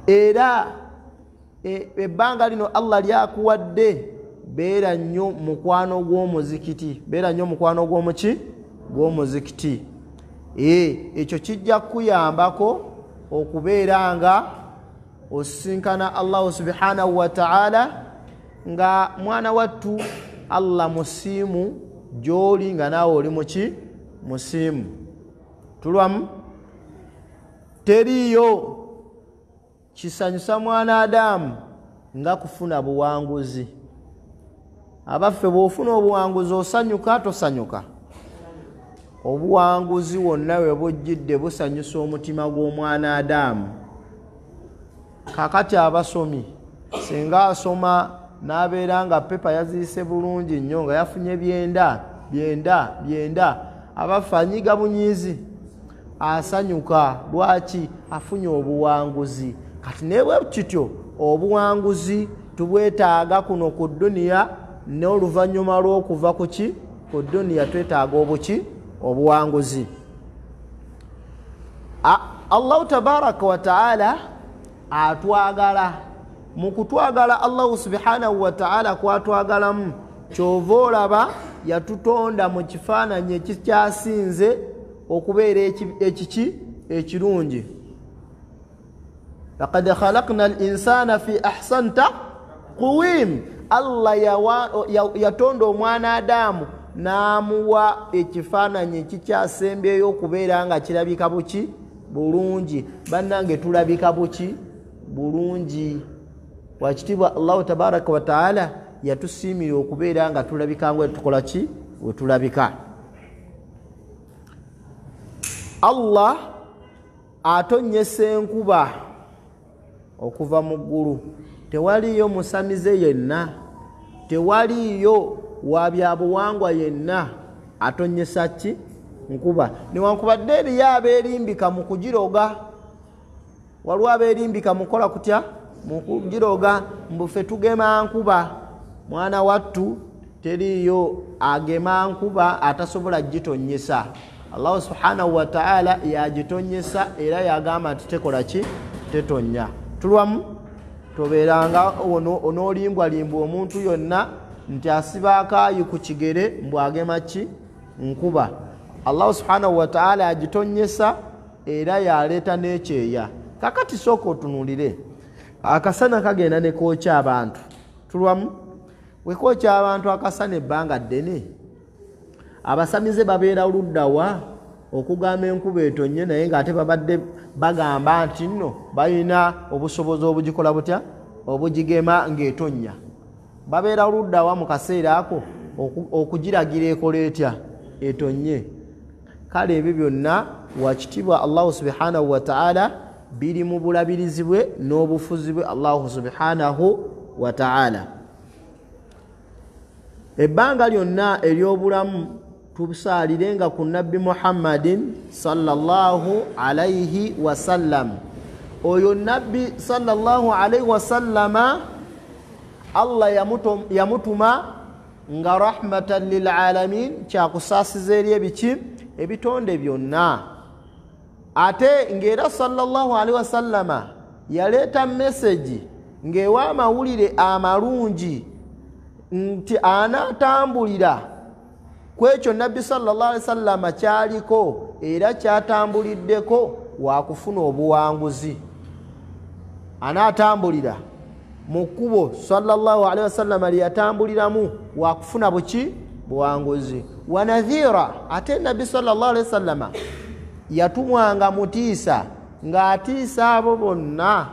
Era ebbanga lino Allah lyakuwadde, beera nnyo mukwano gw'omuzikiti, beera nnyo mukwano gw'omuki gw'omuzikiti. Ekyo kijja kukuyambako okubeera nga osisinkana Allahu subhanahu wa ta'ala, nga mwana wattu Allah musiimu gy'oli, nga naawe oli muki musiimu. Tulwamu teriiyo kisanyusa mwana Adamu nga kufuna buwanguzi. Abaffe, bw'ofuna obuwanguzi osanyuka tosanyuka? Obuwanguzi wonna we bujjidde busanyusa omutima gw'omwana Adamu. Kakati abasomi singa asoma n'abeera nga pepa yaziyise bulungi nnyo, nga yafunye byenda byenda byenda, abaffe anyiga bunyiizi, asanyuka. Lwaki? Afunye obuwanguzi. Kati nebwe kityo obuwanguzi tubwetaaga kuno ku duniya, n'oluvannyuma lw'okuva ku ki ku duniya twetaaga obuki obuwanguzi. Allahu tabaraka wa taala atwagala. Mu kutwagala Allahu subhanahu wa taala kwatwagalamu, kyova olaba yatutonda mu kifaananyi ekikyasinze okubeera ekiki ekirungi. Laqad khalaqna al-insana fi ahsani taqwim. Allah yatonda omwana Adamu n'amuwa ekifaananyi ekikyasembyeyo okubeera nga kirabika buki bulungi. Bannange tulabika buki bulungi. Wakitiibwa Allahu tabaraka wa taala yatusiimira okubeera nga tulabika nga tukola ki we tulabika. Allah atonnyesa enkuba okuva mu ggulu. Tewaliyo musamize yenna, tewaliyo wa byabuwangwa yenna atonnyesa ki nkuba. Newankubadde eriyo abeerimbika mu kugiroga, waliwo abeerimbika mukola kutya mu kugiroga, mbu ffe tugema nkuba. Mwana wattu teriyo agema nkuba atasobola gitonnyesa. Allahu subhanahu wa ta'ala yagitonyesa era yagamba nti tekola ki tetonnya. Tulwamu tobeeranga onoolimbwalimbwa omuntu yonna nti asiba akaayi ku kigere mbw agema ki nkuba. Allahu subhanahu wa ta'ala agitonyesa era yaleeta n'ekyeya. Kakati sooka otunuulire akasana kagenda ne kookya abantu. Tulwamu wekookya abantu akasana ebbanga ddene, abasamize babeera luddawa okugamba enkuba etonye, naye ng'ate babadde bagamba nti nno balina obusobozi obugikola butya obugigema ng'etonnya. Babeera luddawa mu kaseera ako okugiragira ekola etya etonye. Kale ebyo byonna wakitiibwa Allahu subhanahu wa ta'ala biri mu bulabirizi bwe n'obufuzi bwe Allahu subhanahu wa ta'ala. Ebbanga lyonna ery'obulamu tusaalirenga ku Nabbi Muhammadin sallallahu alayhi wasallam. Oyo Nabbi sallallahu alayhi wasallama Allah yamutuma nga rahmatan lil alamin, kyakusaasiza eri ebiki ebitonde byonna. Ate ng'era sallallahu alayhi wasallama yaleeta meseji ng'ewa amawulire amalungi nti anaatambulira ku ekyo Nabbi sallallahu alaihi wasallama kyaliko era kyatambuliddeko wakufuna obuwanguzi. Anaatambulira mu kkubo sallallahu alaihi wasallama lyeyatambuliramu wakufuna buki buwanguzi. Wanadhira, ate Nabbi sallallahu alaihi wasallama yatumwanga mutiisa, ng'atiisa abo bonna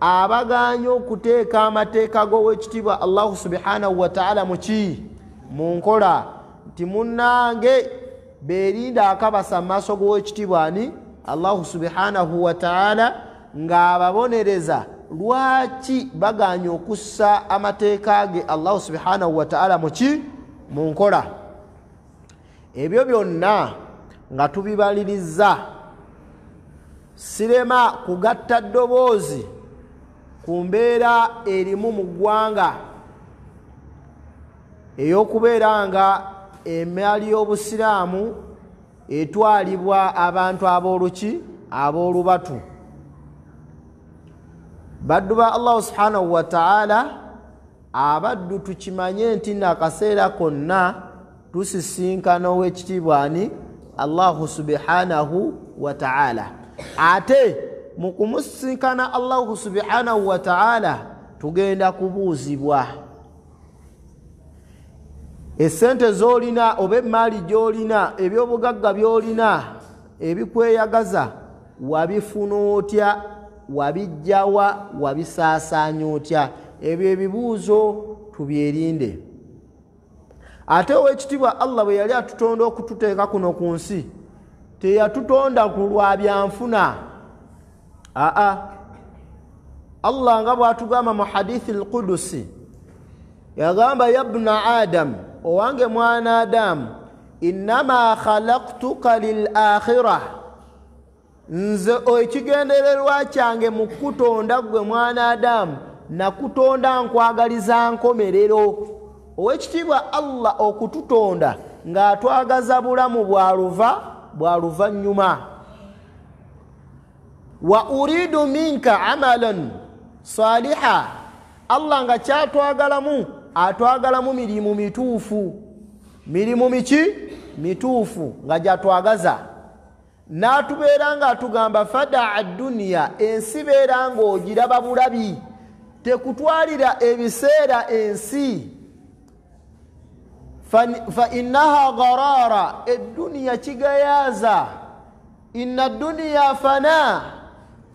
abagaanye okuteeka amateeka g'owekitiibwa Allahu subhanahu wa ta'ala muki mu nkola, nti munnange beerinda akabasa mu maaso g'owekitiibwa ani Allahu subhanahu wa ta'ala, ng'ababonereza lwaki bagaanye okussa amateeka ge Allahu subhanahu wa ta'ala muki mu nkola. Ebyo byonna nga tubibaliriza, sirema kugatta ddoboozi ku mbeera erimu mu ggwanga ey'okubeera nga emaali y'obusiraamu etwalibwa abantu ab'oluki ab'olubatu. Baddu ba Allahu subhanahu wa ta'ala, abaddu tukimanye nti nakaseera konna tusisinkana ow'ekitiibwa ani? Allahu subhanahu wa ta'ala. Ate mu kumusisinkana Allahu subhanahu wa ta'ala tugenda kubuuzibwa. Esente z'olina oba emaali gy'olina, ebyobugagga by'olina ebikweyagaza, wabifuna otya? Wabijjawa? Wabisaasaanya otya? Ebyo ebibuuzo tubyerinde. Ate ow'ekitiibwa Allah bwe yali atutonda okututeeka kuno ku nsi, teyatutonda ku lwa byanfuna. Aa, Allah nga bw'atugamba mu hadithi al-Qudusi, yagamba yabna Adam, owange mwana Adamu, innama khalaqtuka lil akhirah, nze ekigendererwa kyange mu kutonda gwe mwana Adamu, nakutonda nkwagaliza nkomerero. Ow'ekitiibwa Allah okututonda ng'atwagaza bulamu bwa luvannyuma. Wa uridu minka amalan saliha, Allah nga kyatwagalamu atwagalamu mirimu mituufu. Mirimu miki? Mituufu nga gyatwagaza. N'atubeera ng'atugamba fadaa duniya, ensi beera ng'ogiraba bulabi, tekutwalira ebiseera ensi. Fa innaha gharara, edduniya kigayaza. Inna duniya fana,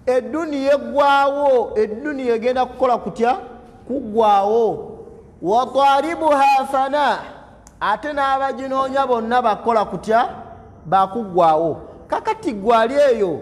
edduniya eggwawo, edduniya egenda kukola kutya? Kuggwawo. Wa taribuha fana, ate n'abaginoonya bonna bakola kutya? Bakuggwawo. Kakati gwali eyo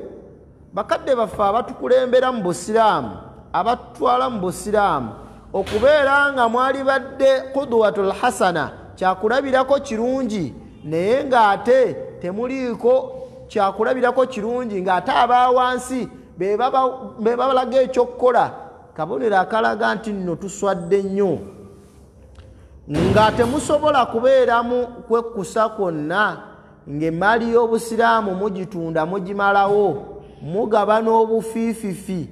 bakadde baffe abatukulembera mu busiraamu, abatutwala mu busiraamu, okubeera nga mwali badde qudwatul hasana, kyakulabirako kirungi, naye ng'ate temuliiko kyakulabirako kirungi, ng'ate abawansi be babalaga ekyokukola, kabonero akalaga nti nno tuswadde nnyo, nga temusobola kubeeramu kwekkusa kwonna, ng'emmaali y'obusiraamu mugitunda mugimalawo, mugabana obufiififi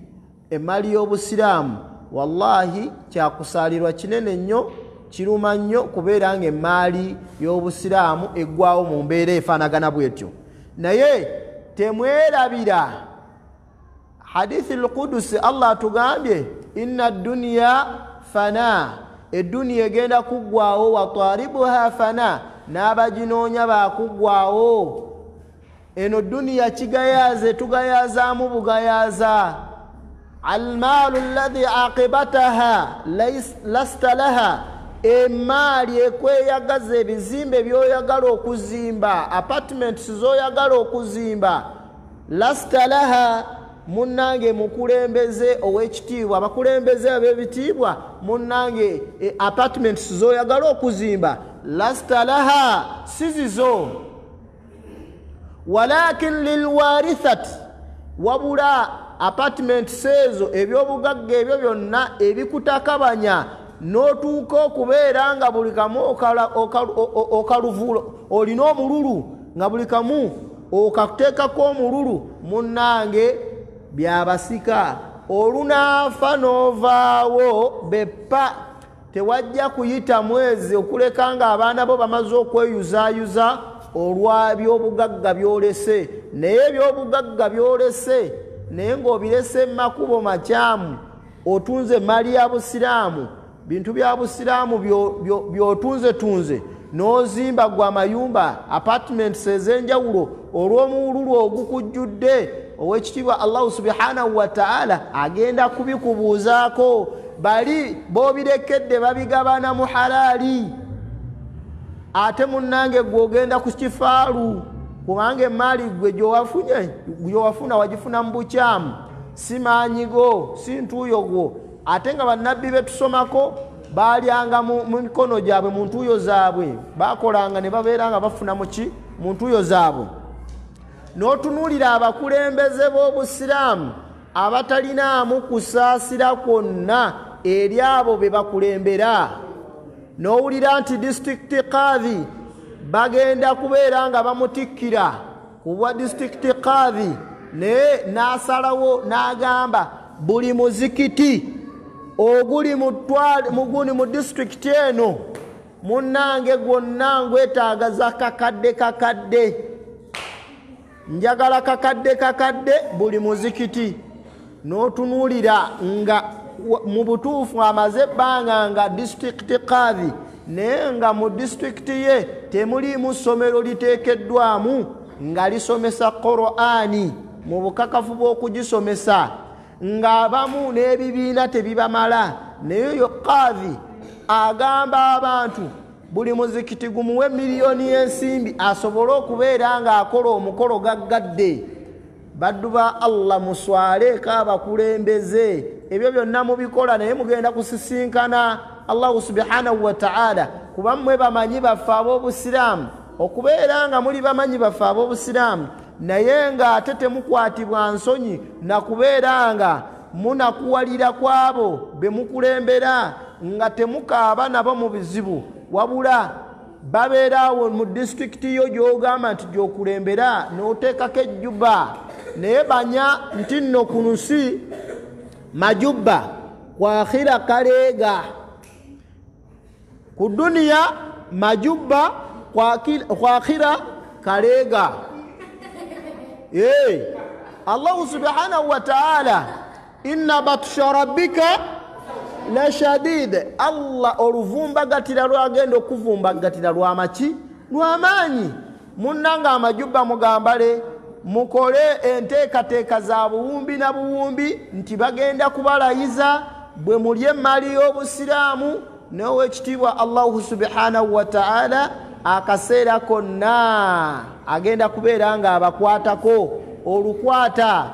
emmaali y'obusiraamu. Wallahi kyakusaalirwa kinene nnyo, kiruma nnyo kubeera ng'emmaali y'obusiraamu eggwawo mu mbeera efaanagana bwetyo. Naye temwerabira hadithi al-Qudusi, Allah atugambye inna duniya fana, edduniya egenda kuggwawo, wa taribuha fana, n'abaginoonya bakuggwawo. Eno duniya kigayaze, tugayazaamu bugayaza. Almaalu alladhi aqibataha lasta laha, emaali ekweyagaza, ebizimbe by'oyagala okuzimba, apartments z'oyagala okuzimba, lasta laha, munnange mukulembeze ow'ekitiibwa, abakulembeze ab'ebitiibwa, munnange apartments z'oyagala okuzimba, lasta laha, si zizo. Walakin lilwarithati, wabula apartments ezo, ebyobugagga ebyo byonna ebikutakabanya, n'otuuka okubeera nga buli kamu okaluvulo, olina omululu, nga buli kamu okateekako omululu, munnange byabasika. Olunaafa n'ovaawo beppa, tewajja kuyita mwezi okuleka nga abaana bo bamaze okweyuzaayuza olwa byobugagga byolese. Naye ebyobugagga byolese, naye ng'obirese mu makubo makyamu, otunze emaali ya busiraamu, bintu bya busiraamu by'otunzetunze, n'ozimba gwe amayumba, apartments ez'enjawulo, olw'omuwululu ogukujjudde, ow'ekitiibwa Allahu subhanahu wa ta'ala agenda kubikubuuzaako. Bali b'obirekedde babigabana mu halaali, ate munnange gwe ogenda ku kifaalu, kubanga emaali gwe gy'owafuna wagifuna mu bukyamu, si maanyi go, si ntuuyo gwo. Ate nga bannabbi be tusomako baalyanga mu mikono gyabwe, mu ntuuyo zaabwe, baakolanga ne babeera nga bafuna muki? Mu ntuuyo zaabwe. N'otunuulira abakulembeze b'obusiraamu abatalinaamu kusaasira kwonna eri abo be bakulembera. N'owulira nti disitulikiti kadhi bagenda kubeera nga bamutikkira ku bwa disitulikiti kadhi, naye n'asalawo n'agamba Buli muzikiti oguli muguni mu disitulikiti eno munnange gwonna ngwetaagaza kakadde kakadde, njagala kakadde kakadde buli muzikiti. N'otunuulira nga mu butuufu amaze ebbanga nga disitulikiti kadhi, naye nga mu disitulikiti ye temuliimu ssomero liteekeddwamu nga lisomesa Qur'ani mu bukakafu bw'okugisomesa, ng'abamu n'ebibiina tebibamala. Naye oyo kadhi agamba abantu buli muzikiti gumuwe miliyoni y'ensimbi asobole okubeera ng'akola omukolo gaggadde. Baddu ba Allah, muswaleeko abakulembeze, ebyo byonna mubikola naye mugenda kusisinkana Allahu subhanahu wa ta'ala, kuba mmwe bamanyi baffe ab'obusiraamu. Okubeera nga muli bamanyi baffe ab'obusiraamu naye ng'ate temukwatibwa nsonyi nakubeera nga munakuwalira kwabo be mukulembera, nga temukaaba nabo mu bizibu, wabula babeera awo mu disitulikiti yo gy'ogamba nti gy'okulembera n'oteekako ejjuba. Naye banya nti nno ku nsi majubba kwakhira kaleega, ku duniya majubba kwakhira kaleega. Allahu subhanahu wa ta'ala, inna batsha rabbika la shadid. Allah oluvumbagatira lwagenda okuvumbagatira lwamaki? Lwamaanyi. Munnanga amajubba mugambale, mukole enteekateeka za buwumbi na buwumbi nti bagenda kubalayiza bwe mulye emmali y'obusiraamu. N'owekitiibwa Allahu subhanahu wa ta'ala akaseera konna agenda kubeera nga abakwatako olukwata.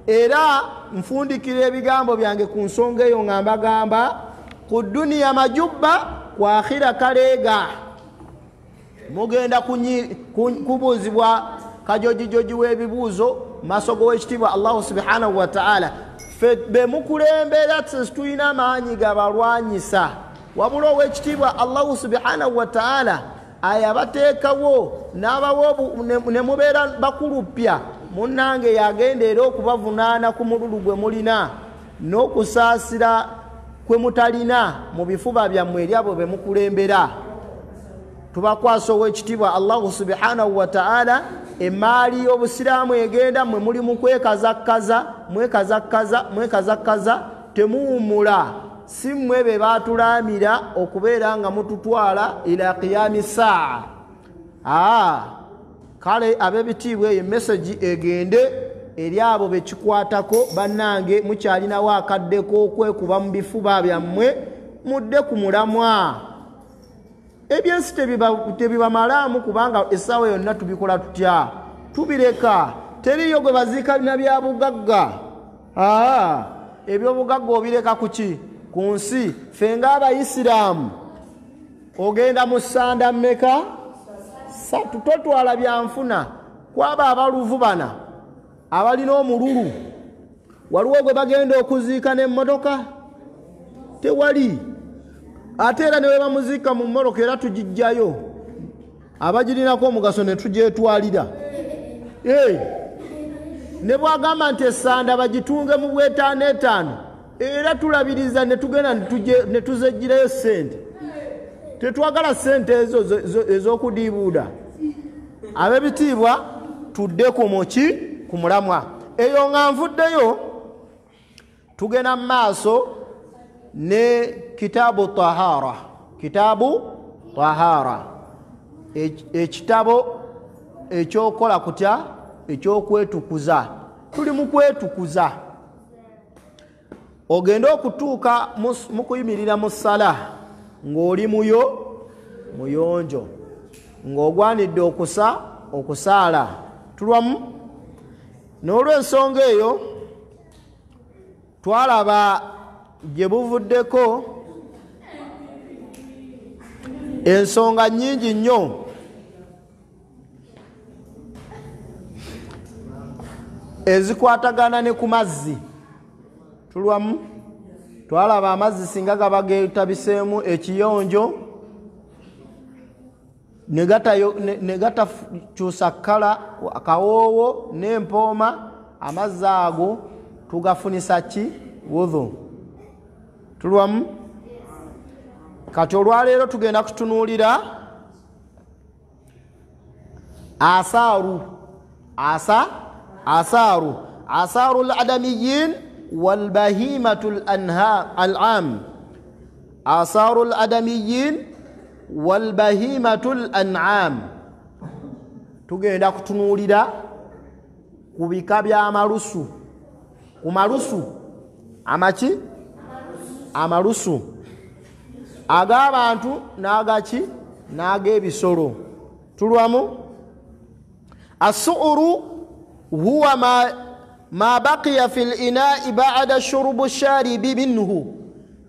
Era nfundikira ebigambo byange ku nsonga eyo nga mbagamba ku duniya majubba kwakhira kaleega. Mugenda kubuuzibwa kajojijoji w'ebibuuzo maaso g'owekitiibwa Allahu subhanahu wa ta'ala. Ffe be mukulembera tulina amaanyi gabalwanyisa, wabula owekitiibwa Allahu subhanahu wa ta'ala ayabateekawo n'abawo ne mubeera bakulupya. Munnange yagenda era okubavunaana ku mululu gwe mulina n'okusaasira kwe mutalina mu bifuba byammwe eri abo be mukulembera. Tubakwasa owekitiibwa Allahu subhanahu wa ta'ala. Emaali y'obusiraamu egenda, mmwe muli mu kwekazakkaza, mwekazakkaza, mwekazakkaza, temuwummula. Si mmwe be baatulaamira okubeera nga mututwala ila qiyami saa. Kale ab'ebitiibwa, eyo mesagi egende eri abo bekikwatako. Bannange mukyalinawo akadde k'okwekuba mu bifuba byammwe, mudde ku mulamwa. Ebyensi tebibamalaamu, kubanga essaawa yonna tubikola tutya? Tubireka. Teriyo gwe baziika na byabugagga. Ebyobugagga obireka kuki? Ku nsi. Ffe ng'abayisiraamu ogenda mu ssanda mmeka? 3. Totwala byanfuna kwaba abaluvu bana abalina omululu. Waliwo gwe bagenda okuziika n'emmotoka? Tewali. Ate era ne bwe bamuziika mu mmotoka era tugijjayo, abagirinako omugaso ne tugyetwalira. Ne bwagamba nti essanda bagitunge mu bwetaano etaano, era tulabiriza ne tugenda ne tuzeggyirayo ssente. Tetwagala ssente ezo ez'okudiibuuda. Ab'ebitiibwa, tudde ku muki? Ku mulamwa. Eyo nga nvuddeyo, tugenda mu maaso ne kitabu tahara. Kitabu tahara, ekitabo ekyokola kutya? Ekyokwetukuza. Tuli mu kwetukuza. Ogenda okutuuka mu kuyimirira mu ssala ng'oli muyo muyonjo, ng'ogwanidde okusaala. Tulwamu n'olw'ensonga eyo twalaba gye buvuddeko ensonga nnyingi nnyo ezikwatagana ne ku mazzi. Tulwamu twalaba amazzi singa gaba getabiseemu ekiyonjo ne gatakyusa kkala, akawoowo n'empooma, amazzi ago tugafunisa ki? Wudhu. Tulwamu? Kati olwaleero tugenda kutunuulira asaaru asaaru asaaru al-adamiyyin walbahimatu al-an'am. Asaaru al-adamiyyin walbahimatu al-an'am. Tugenda kutunuulira ku bika by'amalusu, ku malusu amaki amalusu ag'abantu n'agaki n'ag'ebisolo. Tulwamu? As-su'ru huwa ma baqiya fil ina'i ba'da shurubu sharibi minhu.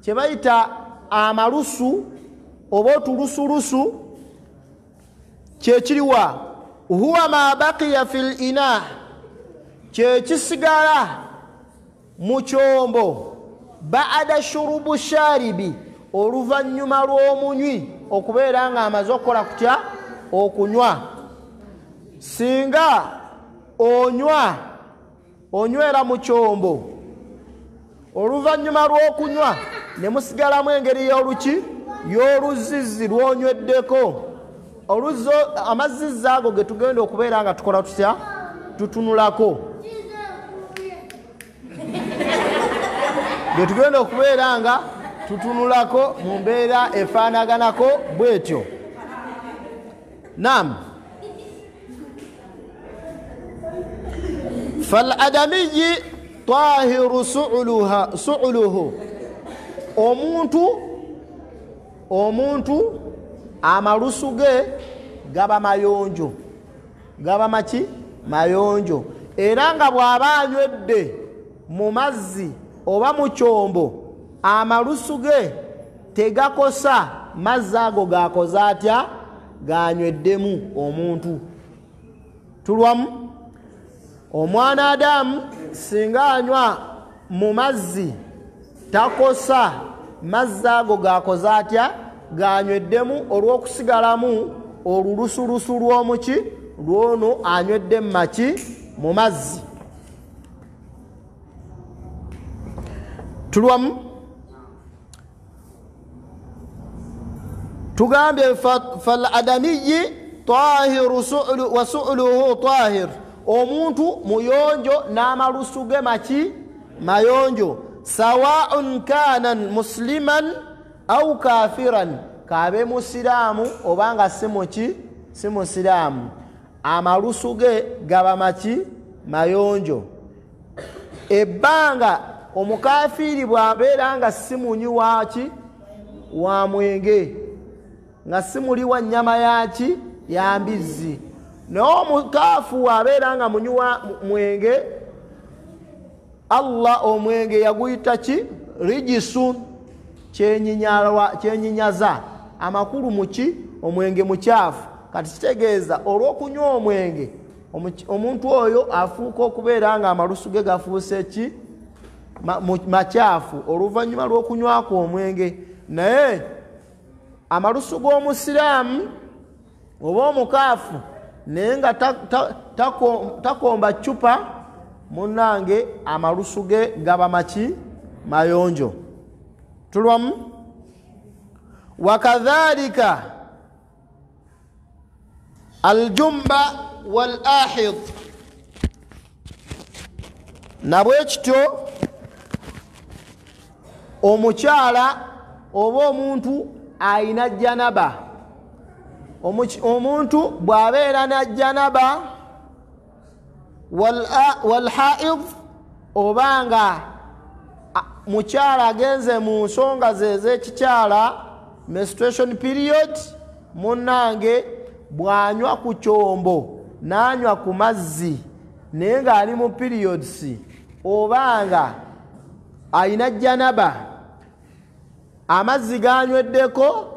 Kye bayita amalusu oba otulusulusu kyekiriwa? Huwa ma baqiya fil ina, kyekisigala mu kyombo ba'da shurubu sharibi, oluvannyuma lw'omunywi okubeera nga amaze okukola kutya? Okunywa. Singa onywa onywera mu kyombo, oluvannyuma lw'okunywa ne musigalamu engeri y'oluki y'oluzizi lw'onyweddeko, amazzi ago ge tugenda okubeera nga tukola tutya? Tutunulako. Ge tugenda okubeera nga tutunulako mu mbeera efaanaganako bwetyo. Naam. Fal-adamiyyi tahiru su'luhu. Omuntu amalusu ge gaba mayonjo, gaba maki mayonjo, era nga bw'aba anywedde mu mazzi oba mu kyombo amalusu ge tegakosa mazzi ago gakoze atya? Ganyweddemu omuntu. Tulwamu? Omwana Adamu singa anywa mu mazzi takosa mazzi ago gakoze atya? Ganyweddemu olw'okusigalamu olulusulusu lw'omuki lwono anywedde maki mu mazzi. Tulwamu? Tugambye fal-adamiyyi tahiru wa su'luhu tahir. Omuntu muyonjo n'amalusu ge maki mayonjo. Sawa'un kana musliman au kafiran, kabe musiraamu obanga si muki si musiraamu, amalusu ge gaba maki mayonjo. Ebbanga omukafiiri bw'abeera nga si munywi waki wa mwenge, nga si muli wa nnyama yaki ya mbizzi, naye omukaafu abeera nga munywi wa mwenge, Allah omwenge yaguyita ki? Rijisun, kyenyinyaza. Amakulu muki? Omwenge mukyafu. Kati kitegeeza olw'okunywa omwenge omuntu oyo afuuka okubeera nga amalusu ge gafuuse ki? Makyafu oluvannyuma lw'okunywako omwenge. Naye amalusu g'omusiraamu oba omukaafu naye nga takomba ccupa, munnange amalusu ge gaba maki mayonjo. Tulwamu? Wakadhalika aljumba wal ahid, nabwekityo omukyala oba omuntu ayina janaba, omuntu bw'abeera na janaba wal haid, obanga mukyala agenze mu nsonga ze ez'ekikyala, menstruation period, munnange bw'anywa ku kyombo n'anywa ku mazzi naye ng'ali mu periods obanga ayina janaba, amazzi ganyweddeko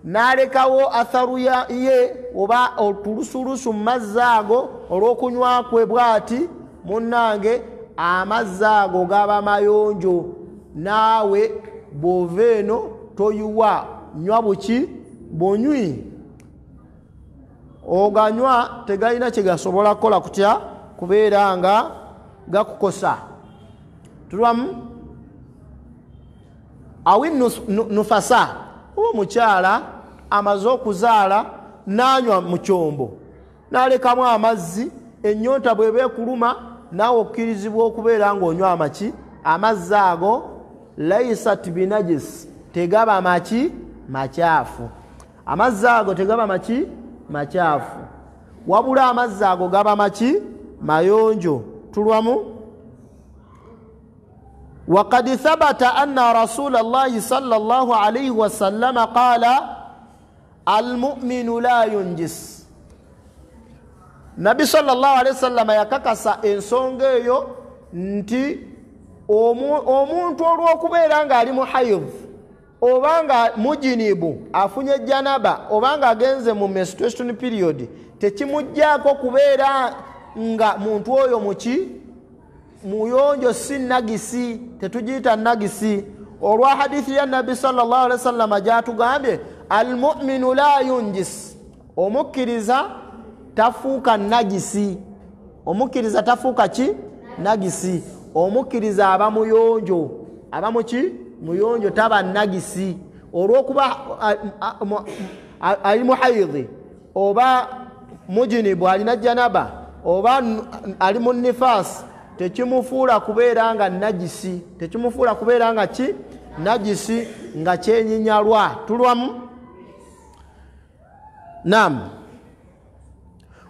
n'alekawo atharu ye oba otulusulusu mu mazzi ago olw'okunywa kwe bw'ati, munnange amazzi ago gaba mayonjo. Naawe bw'ova eno toyiwa, nywa buki bunywi, oganywa tegalina kye gasobola kukola kutya? Kubeera nga gakukosa. Tulwamu? Awi nufasa, oba omukyala amaze okuzaala n'anywa mu kyombo n'alekamu amazzi, ennyonta bw'eba ekuluma naawe okkirizibwa okubeera ng'onywa amaki amazzi ago. Laisat binajis, tegaba maki makyafu. Amazzi ago tegaba maki makyafu, wabula amazzi ago gaba maki mayonjo. Tulwamu. وقد ثبت أن رسول الله صلى الله عليه وسلم قال المؤمن لا ينجس. Nabbi sallallahu alaihi wasallam yakakasa ensonga eyo nti omuntu olw'okubeera ng'ali mu haidh oba nga mujinibu afunye janaba oba nga agenze mu menstruation period, tekimuggyako kubeera nga muntu oyo muki muyonjo, si nagisi, tetugiyita nagisi. Olwa hadithi ya Nabbi sallallahu alaihi wasallam gyatugambye almuminu la yunjis, omukkiriza tafuuka nagisi. Omukkiriza tafuuka ki? Nagisi. Omukkiriza aba muyonjo, aba muki? Muyonjo, taba nagisi. Olw'okuba ali mu haidhi oba mujinibu alina janaba oba ali mu nifasi, tekimufuula kubeera nga nagisi, tekimufuula kubeera nga ki? Nagisi, nga kyenyinyalwa. Tulwamu. Naam.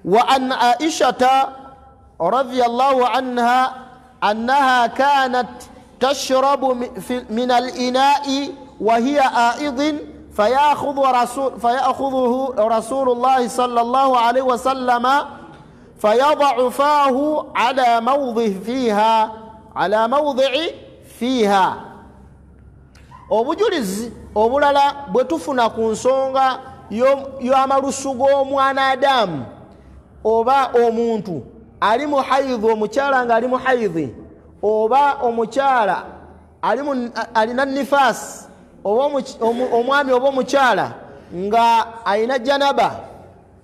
Wa an Aishata radhiyallahu anha annaha kanat tashrabu min al-ina'i wa hiya a'idin fayakhudhuhu Rasulullah sallallahu alayhi wa sallama fayada'u fahu ala mawdhi fiha, ala mawdhi'i fiha. Obujulizi obulala bwe tufuna ku nsonga y'amalusu g'omwana Adamu oba omuntu ali mu haidhi, omukyala ng'ali mu haidhi oba omukyala alina nifasi oba omwami oba omukyala nga alina janaba,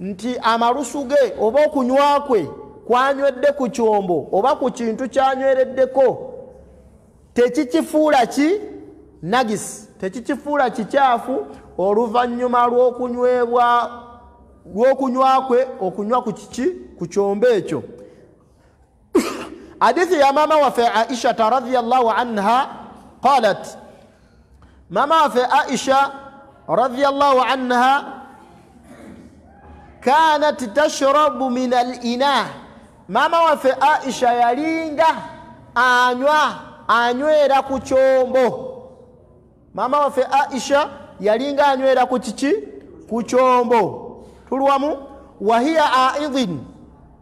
nti amalusu ge oba okunywa kwe kwanywedde ku kyombo oba ku kintu kyanywereddeko tekikifuula ki nagisi, tekikifuula kikyafu oluvannyuma lw'okunywebwa lw'okunywa kwe okunywa ku kiki ku kyombo ekyo. Hadithi ya mama waffe Aisha radhiyallahu anha qalat, mama waffe Aisha radhiyallahu anha kanat tashrabu min al-ina, mama waffe Aisha yalinga anywa anywera ku kyombo. Mama waffe Aisha yalinga anywera ku kiki? Ku kyombo. Tulwamu. Wahiya aidin,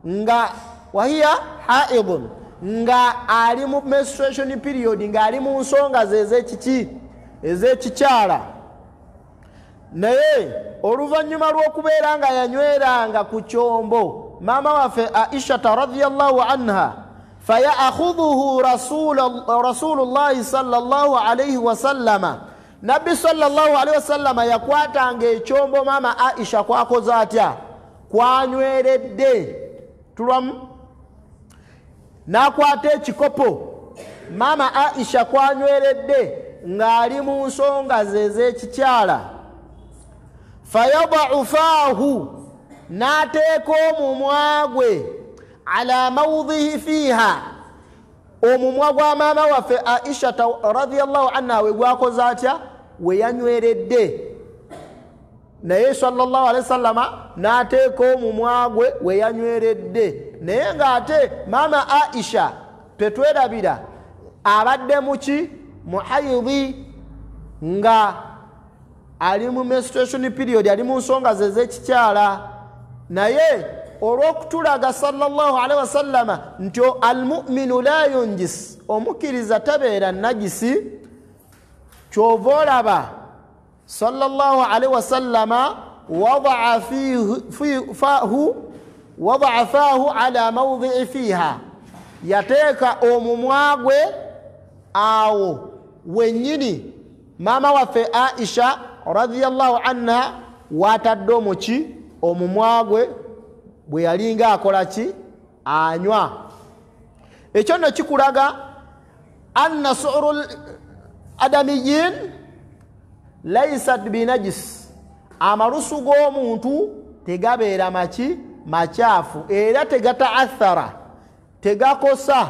nga wahiya haidun, nga ali mu menstruation period, nga ali mu nsonga ze ez'ekiki ez'ekikyala. Naye oluvannyuma lw'okubeera nga yanyweranga ku kyombo, mama waffe Aisha radhiyallahu anha fayakhudhuhu Rasulullah sallallahu alayhi wasallama, Nabbi sallallahu alayhi wasallama yakwatanga ekyombo mama Aisha kwakoze atya? Kwanyweredde. Tulwamu. N'akwata ekikopo mama Aisha kwanyweredde ng'ali mu nsonga ze ez'ekikyala. Fayada'u faahu, n'ateeka omumwa gwe ala mawdhihi fiiha, omumwa gwa maama waffe Aisha radhiyallahu anha we gwakoze atya? We yanyweredde. Naye sallallahu alaihi wasallama n'ateeka omumwa gwe we yanyweredde. Naye ng'ate maama Aisha tetwerabira abadde muki? Mu haidhi, nga ali mu menstruation period, ali mu nsonga ze ez'ekikyala. Naye olw'okutulaga sallallahu alaihi wasallama nti almuminu la yunjis, omukkiriza tabeera nagisi, kyova olaba sallallahu alaihi wasallama wada'a faahu ala mawdhi'i fiiha, yateeka omumwa gwe awo wennyini maama waffe Aisha radhiyallahu anha watadde omuki omumwa gwe bwe yalinga akola ki? Anywa. Ekyo nno kikulaga anna su'rul adamiyin Laisat binajis, amalusu g'omuntu tegabeera maki makyafu, era tegataathara, tegakosa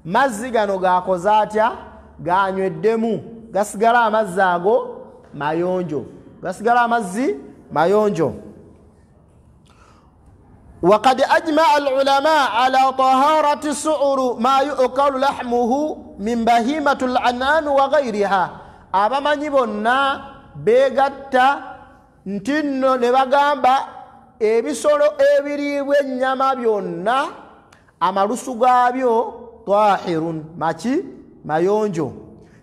mazzi gano gakoze atya, ganyweddemu, gasigala amazzi ago mayonjo, gasigala amazzi mayonjo. وقد أجمع العلماء على طهارة سعر ما يؤكل لحمه من بهيمة الأنعام وغيرها. Abamanyi bonna begatta nti nno ne bagamba ebisolo ebiriibwa ennyama byonna amalusu gaabyo tahirun, maki mayonjo,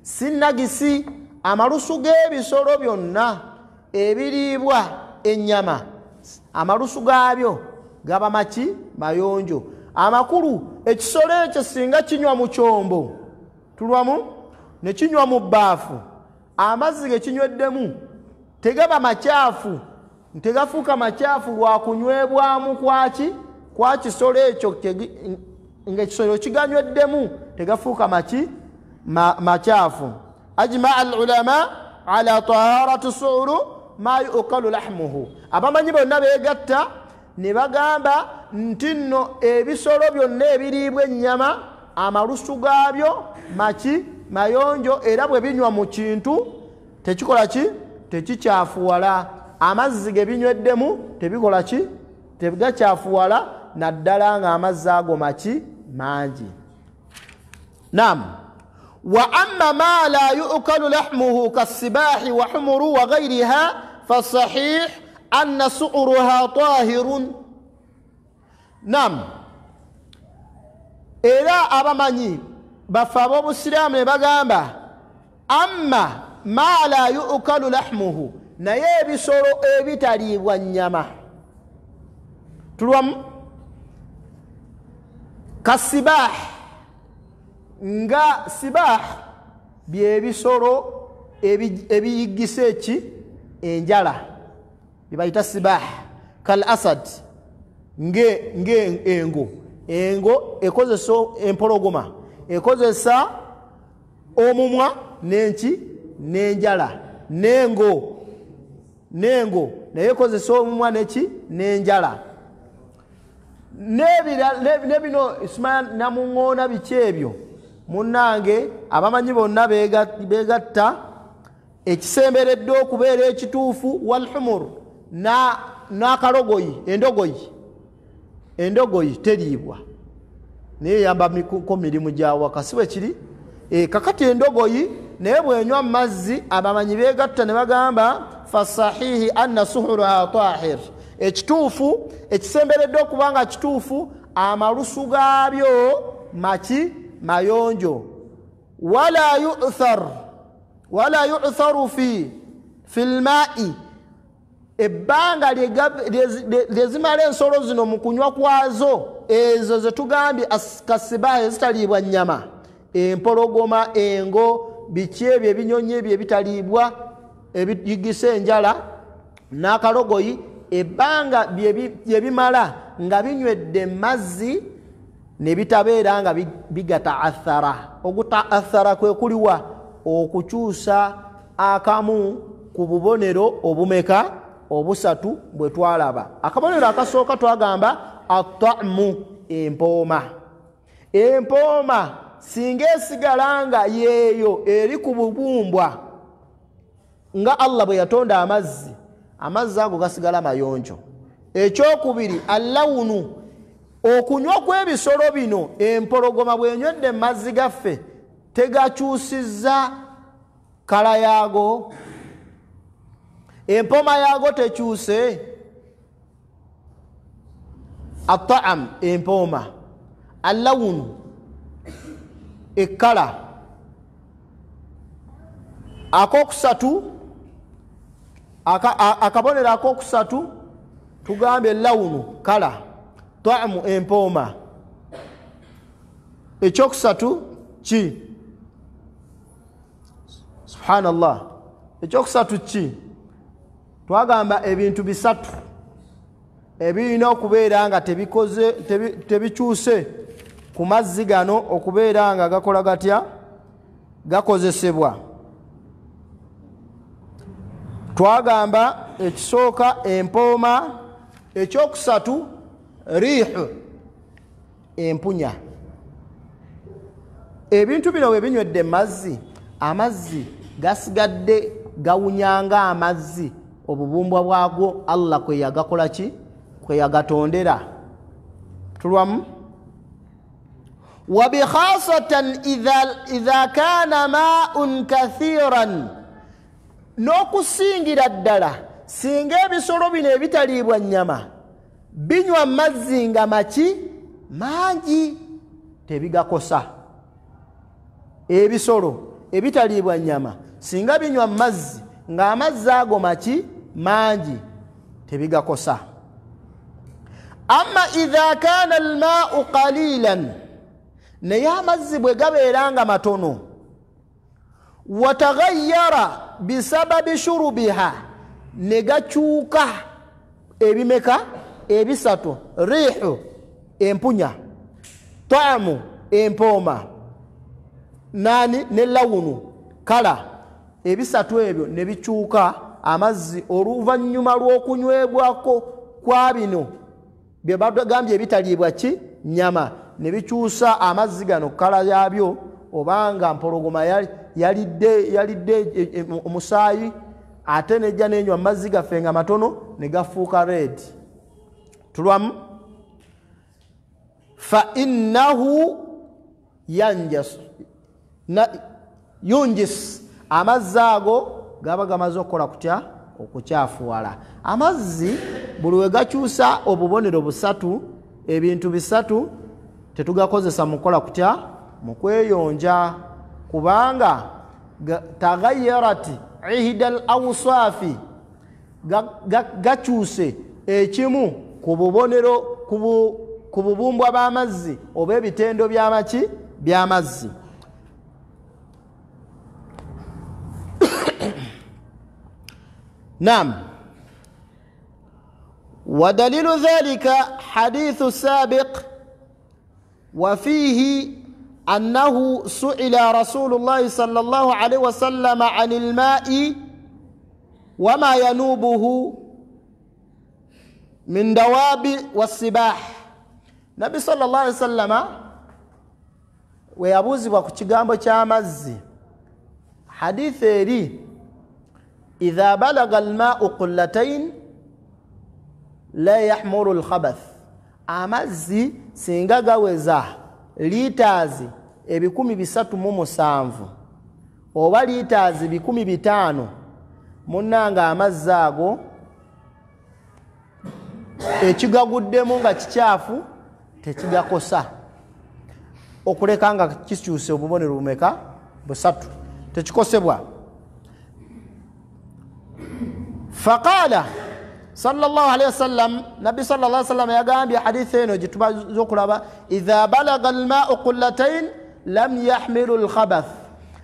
sinagisi. Amalusu g'ebisolo byonna ebiriibwa ennyama amalusu gaabyo gaba maki mayonjo. Amakulu ekisolo ekyo singa kinywa mu kyombo tulwamu ne kinywa mu bbaafu, amazzi ge kinyweddemu tegaba makyafu, tegafuuka makyafu lwa kunywebwamu kwaki kwa kisolo ekyo, ng'ekisolo kiganyweddemu tegafuuka maki makyafu. Ajmaa al-ulama ala taharati su'ru ma yu'kalu lahmuhu. Abamanyi bonna beegatta ne bagamba nti nno ebisolo byonna ebiriibwa ennyama amalusu gaabyo maki mayonjo, era bwe binywa mu kintu tekikola ki, tekikyafuwala. Amazzi ge binyweddemu tebikola ki, tegakyafuwala, naddala ng'amazzi ago maki mangi. Naam. Wa amma ma la yu'kalu lahmuhu kassibahi wa humuru wa ghayriha fasahih anna su'ruha tahirun. Naam. Era abamanyi bafe ab'obusiraamu ne bagamba amma ma la yu'kalu lahmuhu, naye ebisolo ebitaliibwa nnyama tulwamu kasibah, nga sibah byebisolo ebiyigisa eki enjala byebayita sibah. Kal asad, nge engo, engo ekozesa empologoma ekozesa omumwa nenki n'enjala, nengo nengo naye ekozesa omumwa neki n'enjala, nebino isma namuŋoona biki ebyo. Munnange abamanyi bonna beegatta ekisemberedde okubeera ekituufu walhumur, n'akalogoyi, endogoyi. Endogoyi teriibwa naye eyambako mirimu gya waka, si bwe kiri? Kakati endogoyi naye bw'enywa mu mazzi abamanyi beegatta ne bagamba fasahihi anna suhuruha tahir, ekituufu ekisemberedde okuba nga kituufu amalusu gaabyo maki mayonjo. Wala yu'thar, wala yu'tharu fi lma'i, ebbanga lyezimala ensolo zino mu kunywa kwazo ezo zetugambye kasibaha ezitaliibwa nnyama, empologoma, engo, biki ebyo ebinyonyi ebyo ebitaliibwa ebiyigisa enjala n'akalogoyi, ebbanga lyebimala nga binywedde mazzi ne bitabeera nga bigataathara. Ogutaathara kwe kuliwa okukyusa akamu ku bubonero obumeka obusatu bwe twalaba. Akabonero akasooka twagamba atamu, empooma. Empooma singa esigala nga yeeyo eri ku bubumbwa nga Allah bwe yatonda amazzi, amazzi ago gasigala mayonjo. Ekyokubiri allawunu, okunywa kw'ebisolo bino empologoma bw'enywedde mazzi gaffe tegakyusizza kala yaago, empoma yaago tekyuse. Ataam, empooma, allawunu, ekkala. Akokusatu, akabonero akokusatu tugambye lawunu kala, taamu empooma. Ekyokusatu ki? Subhanallah. Ekyokusatu ki? Twagamba ebintu bisatu ebirina okubeera nga tebikoze tebikyuse ku mazzi gano okubeera nga gakola gatya, gakozesebwa. Twagamba ekisooka empooma, ekyokusatu riihu, empunya. Ebintu bino bwe binywedde mazzi, amazzi gasigadde gawunyanga amazzi obubumbwa bwagwo Allah kwe yagakola ki, kwe yagatondera. Tulwamu wa bikhasatan idha kana ma'un kathiran, n'okusingira ddala singa ebisolo bino ebitaliibwa nnyama binywa mazzi nga maki mangi, tebigakosa. Ebisolo ebitaliibwa nnyama singa binywa mazzi ng'amazzi ago maki mangi, tebigakosa. Amma idha kana alma'u qalilan, naye amazzi bwe gabeera nga matono, wataghayyara bisababi shurubiha, ne gakyuka ebimeka ebisatu: riihu empunya, taamu empooma, nani ne lawunu kala. Ebisatu ebyo ne bikyuka amazzi oluvannyuma lw'okunywebwako kwa bino bye bagambye ebitaliibwa ki nnyama, ne bikyusa amazzi gano kala yabyo, obanga mpologoma yalidde omusaayi ate nejja nenywa amazzi gaffe nga matono ne gafuuka red. Tulwamu fa innahu yanjas yunjis, amazzi ago gaba gamaze okukola kutya, okukyafuwala. Amazzi buli we gakyusa obubonero busatu, ebintu bisatu, tetugakozesa mu kukola kutya, mu kweyonja, kubanga taghayyarat ihda al-awsafi, gakyuse ekimu ku bubonero ku bubumbwa bw'amazzi oba ebitendo by'amaki by'amazzi. Naam. Wa dalilu dhalika hadithu sabiq wa fihi annahu su'ila Rasulullah sallallahu alayhi wa sallam 'anil ma'i wa ma yanubuhu min dawabi was-sibah. Nabi sallallahu alayhi wa sallama we yabuuzibwa ku kigambo ky'amazzi. Hadithi eri idha balaga al-ma'u qullatayn la yahmuru al-khabath, amazzi singa gaweza liters 337 oba liters 500, munnanga amazzi ago ekigaguddemu nga kikyafu tekigakosa, okuleka nga kikyuse obubonero bumeka busatu, tekikosebwa. Faqala sallallahu alayhi wasallam, Nabi sallallahu alayhi wasallam yagambye hadithi eno gye okulaba, idha balaga alma'u qullatayn lam yahmilu alkhabath,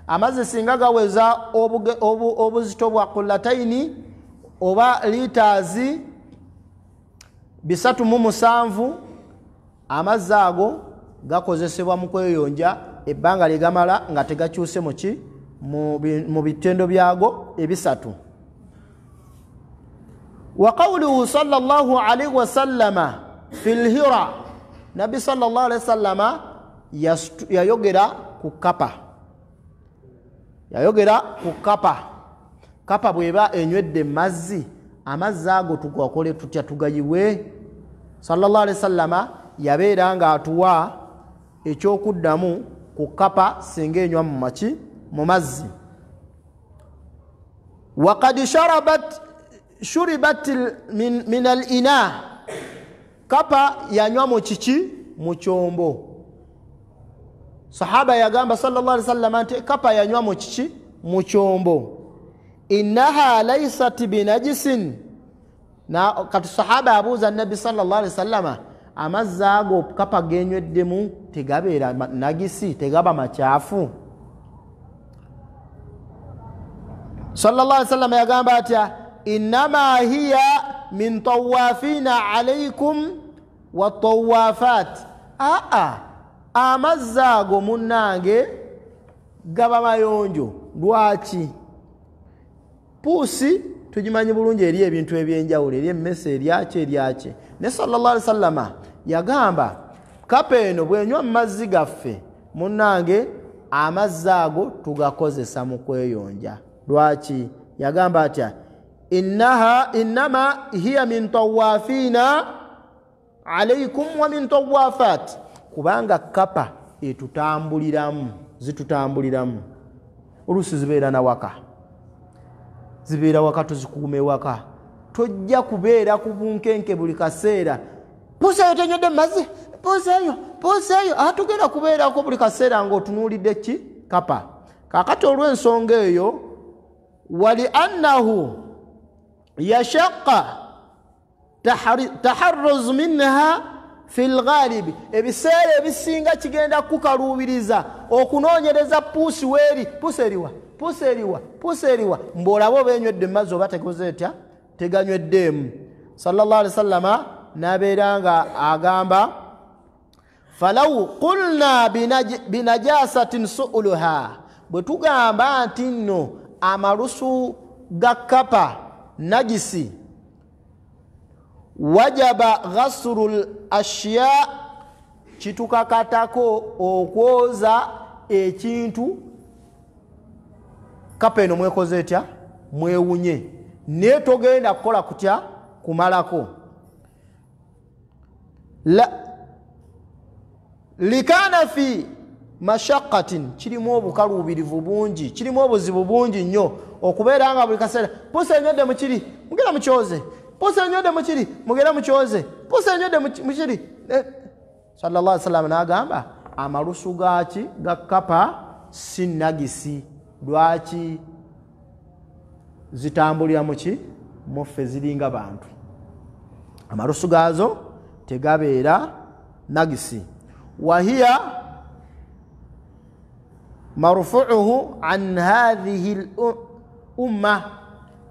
amazzi singa gaweza obuzito bwa qullataini oba liters 307, amazzi ago gakozesebwa mu kweyonja ebbanga lye gamala nga tegakyuse muki mu bitendo byago ebisatu. Wa qawluhu sallallahu alayhi wasallama fil hira, Nabi sallallahu alayhi wasallama yayogera ku kapa, yayogera ku kapa. Kapa bweba enywedde mazzi, amazzi ago tugakole tutya, tugayiwe? Sallallahu alayhi wasallama yabeera nga atuwa ekyokuddamu ku kapa singa enywa mu maki mu mazzi. Wa qad shuribat min al-ina, kapa yanywa mu kiki, mu kyombo. Sahaba yagamba sallallahu alayhi wasallam nti kapa yanywa mu kiki, mu kyombo. Innaha laysat binajisin, na kati sahaba abuuza Nabi sallallahu alayhi wasallama, amazzi ago kapa genyweddemu tegabeera nagisi, tegaba makyafu? Sallallahu alayhi wasallam yagamba atya, innama hiya min tawafina alaykum wa tawafat. Aa, amazzi ago munnange gaba mayonjo. Lwaki? Puusi Tugimanyi bulungi eri ebintu ebyenjawulo, eri emmese, eryaki eryaki. Ne sallallahu alaihi wasallama yagamba kapa eno bwenywa mazzi gaffe, munnange amazzi ago tugakozesa mu kweyonja. Lwaki? Yagamba atya? Innaha innama hiya min tawafina alaykum wa min tawafat, kubanga kapa etutambuliramu, zitutambuliramu. Oluusi zibeera na waka, zibeera waka, tuzikuuma ewaka. Tojja kubeera ku bunkenke buli kaseera, puusi eyo tenywedde mazzi, puusi eyo, puusi eyo. Atugenda kubeerako buli kaseera ng'otunuulidde ki? Kapa. Kaakati olw'ensonga eyo, wali annahu yashaqqa taharruz minha fi lghalibi, ebiseera ebisinga kigenda kukaluubiriza okunoonyereza puusi weeri, puusi eriwa, puusi eriwa, puusi eriwa, mbw'olaba oba enywedde mazzi oba tekoze etya, teganyweddeemu. Sallallahu alaihi wasallama n'abeera nga agamba falau qulna binajasatin su'uluha, bwe tugamba nti nno amalusu ga kapa najisi, wajaba ghasrul ashya, kitukakatako okwoza ekintu kapa eno mwekoze etya, mwewunye, naye togenda kukola kutya, kumalako. Likana fi mashaqatin, kirimu obukaluubirivu bungi, kirimu obuzibu bungi nnyo okubeera nga buli kaseera puusi enywedde mukiri, mugenda mukyoze, puusi enywedde mukiri, mugenda mukyoze, puusi enywedde mukiri. Sallallahu alaihi wasallam n'agamba amalusu gaki ga kapa si nagisi. Lwaki? Zitambulira muki? Muffe, ziringa bantu, amalusu gaazo tegabeera nagisi. Wahiya marfuuhu an hadhihi l-umma,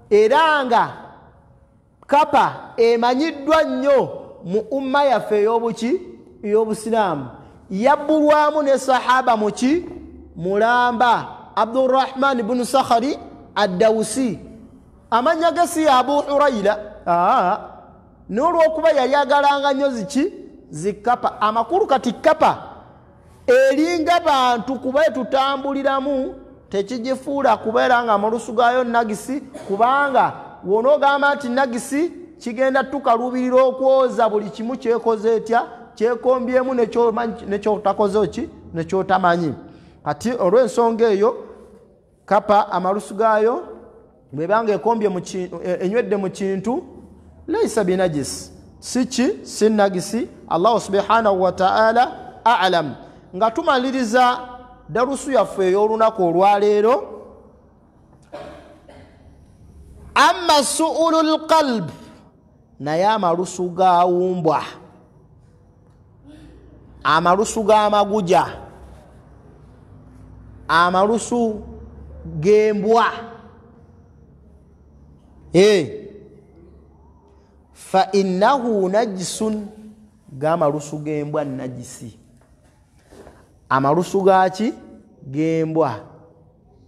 era nga kapa emanyiddwa nnyo mu umma yaffe ey'obuki, ey'obusiraamu. Yabbulwamu ne sahaba muki mulamba Abdurrahman ibn Sakhari Addawusi, amannya ge si Abu Huraira, n'olwokuba yayagalanga nnyo ziki, zikapa. Amakulu kati kapa eringa bantu kuba etutambuliramu, tekigifuula kubeera nga amalusu gaayo nagisi, kubanga w'onoogamba nti nagisi kigenda tukaluubirira okwoza buli kimu kyekoze etya, kyekombyemu nekyotakoze ki, nekyotamanyi. Kati olw'ensonga eyo kapa amalusu gaayo bwebanga ekombye enywedde mu kintu, laisa binajisi, si ki, si nagisi. Allahu subhanahu wa ta'ala a'lam. Nga tumaliriza darusu yaffe ey'olunaku olwaleero, amma su'ulul qalb, naye amalusu gawumbwa, amalusu g'amaguja, amalusu g'embwa, fa innahu najisun, g'amalusu g'embwa najisi. Amalusu gaki g'embwa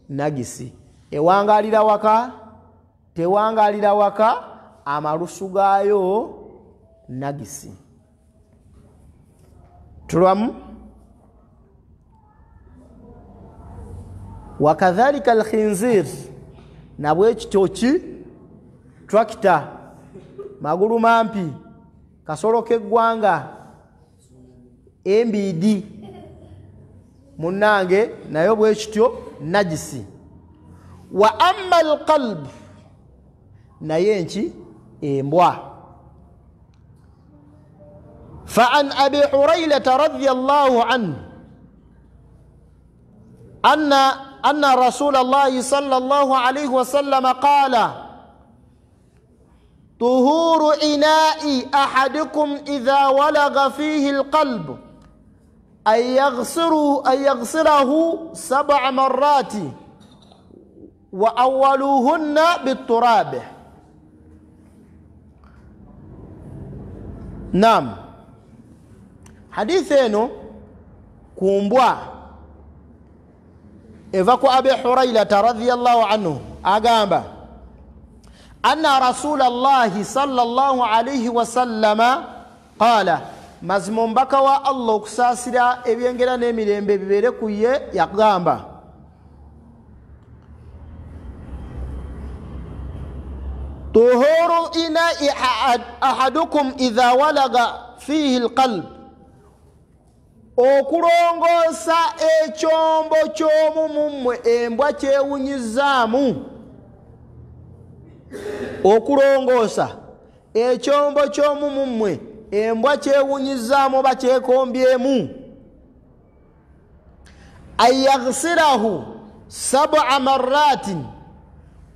nagisi. Ewangalira waka, tewangalira waka, amalusu gaayo nagisi. Tulwamu wakadhalika alkhinzir, nabwekityo ki tractor, magulu mampi, kasolo k'eggwanga, MBD, munnange nayo bwekityo najisi. Wa amma alqalb, naye nki embwa. Fa an Abi Hurairata radhiyallahu anhu anna Rasulallahi sallallahu alayhi wasallam qala tuhuru ina'i ahadikum idha walagha fihi alqalb an yaghsirahu 7 marrati wa awwaluhunna bitturab. Naam, hadithi eno kumbwa eva ku Abi Hurairata radhiyallahu anhu agamba Anna rasulallahi sallallahu alaihi wasallama qala, mazima omubaka wa Allah okusaasira ebyengera n'emirembe bibeere ku ye yagamba, tuhuru inai ahadukum idha walaga fihi alqalb, okulongoosa ekyombo ky'omu mummwe embwa kyewunyizaamu, okulongoosa ekyombo ky'omu mummwe embwa kyewunyizaamu oba kyekombyemu, ayaghsirahu sab'a marratin,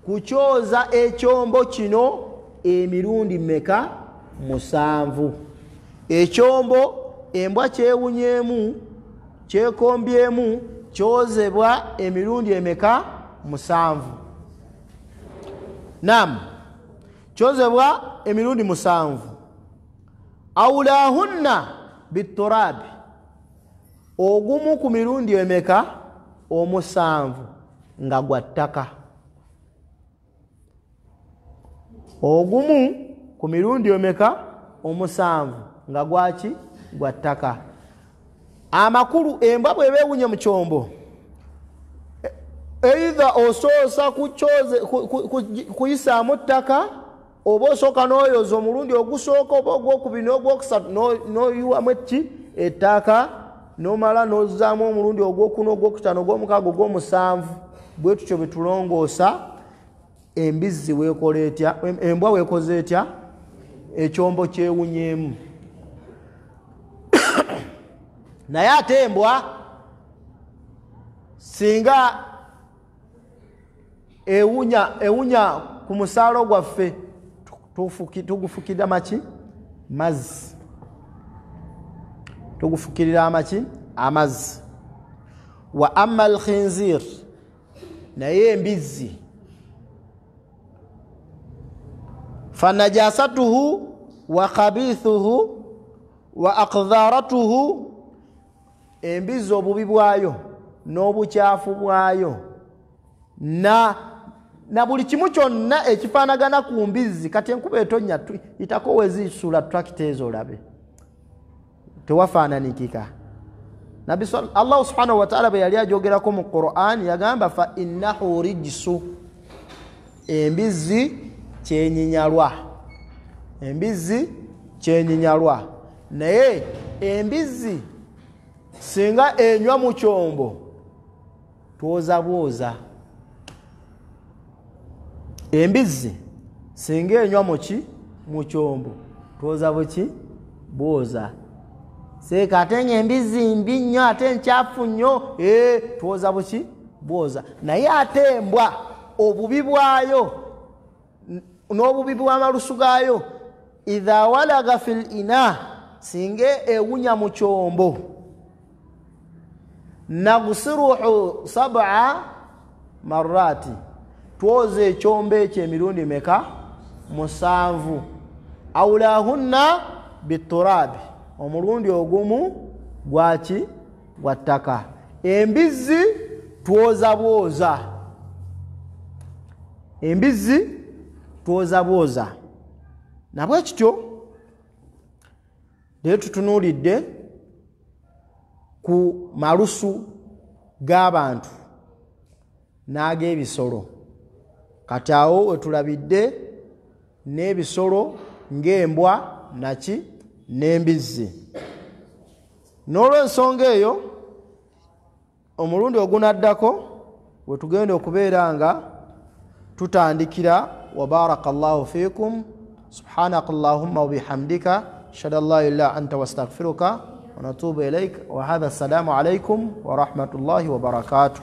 kukyoza ekyombo kino emirundi meka? 7. Ekyombo embwa kyewunyemu kyekombyemu kyozebwa emirundi emeka? 7. Nam, kyozebwa emirundi 7. Aulahunna biturabi, ogumu ku mirundi emeka? 7 nga gwa ttaka. Ogumu ku mirundi emeka? 7 nga gwaki? Gwa ttaka. Amakulu embwa bw'eba ewunye mu kyombo, either osoosa kuyisaamu ttaka, oba osooka n'oyoza omulundi ogusooka oba ogwokubiri n'ogwokusatu n'oyiwamu eki? Ettaka, n'omala n'ozzaamu omulundi ogwokuna, ogwokutaano, ogwomukaaga, ogw'omusanvu. Bwe tutyo bwe tulongoosa embizzi weekola etya, embwa weekoze etya ekyombo kyewunyeemu. Naye ate embwa singa ewunya ku musaalo gwaffe, tugufukirira maki? Mazzi. Tugufukirira amaki? Amazzi. Wa amma alkhinzir, naye embizzi, fanajasatuhu wa khabithuhu wa aqdharatuhu, embizzi obubi bwayo n'obukyafu bwayo na buli kimu kyonna ekifaanagana ku mbizzi. Kati enkuba etonnya itako wezisula trakita ezo olabe tewafaananikika. Nabbi Allah subhanahu wa ta'ala bwe yali ajogerako mu Qur'an yagamba fa innahu rijsu, embizzi kyenyinyalwa, embizzi kyenyinyalwa. Naye embizzi singa enywa mu kyombo twoza bwoza. Embizzi singa enywa muki? Mu kyombo twoza buki? Bwoza. Seeka ate nga embizzi mbi nnyo ate nkyafu nnyo, twoza buki? Bwoza. Naye ate embwa obubi bwayo n'obubi bw'amalusu gaayo, idha walaga fil ina, singa ewunya mu kyombo, naghsiruhu 7 marrati, twoza ekyombo ekyo emirundi meka? 7. Aulahunna biturabi, omulundi ogumu gwaki? Gwa ttaka. Embizzi twoza bwoza, embizzi twoza bwoza. Nabwe kityo leero tutunuulidde ku malusu g'abantu n'ag'ebisolo. Kati awo wetulabidde n'ebisolo ng'embwa naki n'embizzi. N'olw'ensonga eyo omulundi ogunaddako wetugenda okubeera nga tutandikira. Wa barakallahu fikum, subhanakallahumma wa bihamdika, ashhadu an la ilaha illa anta wastaghfiruka wa natubu ilaik. Wa hadha, assalamu alaikum wa rahmatullahi wa barakatuh.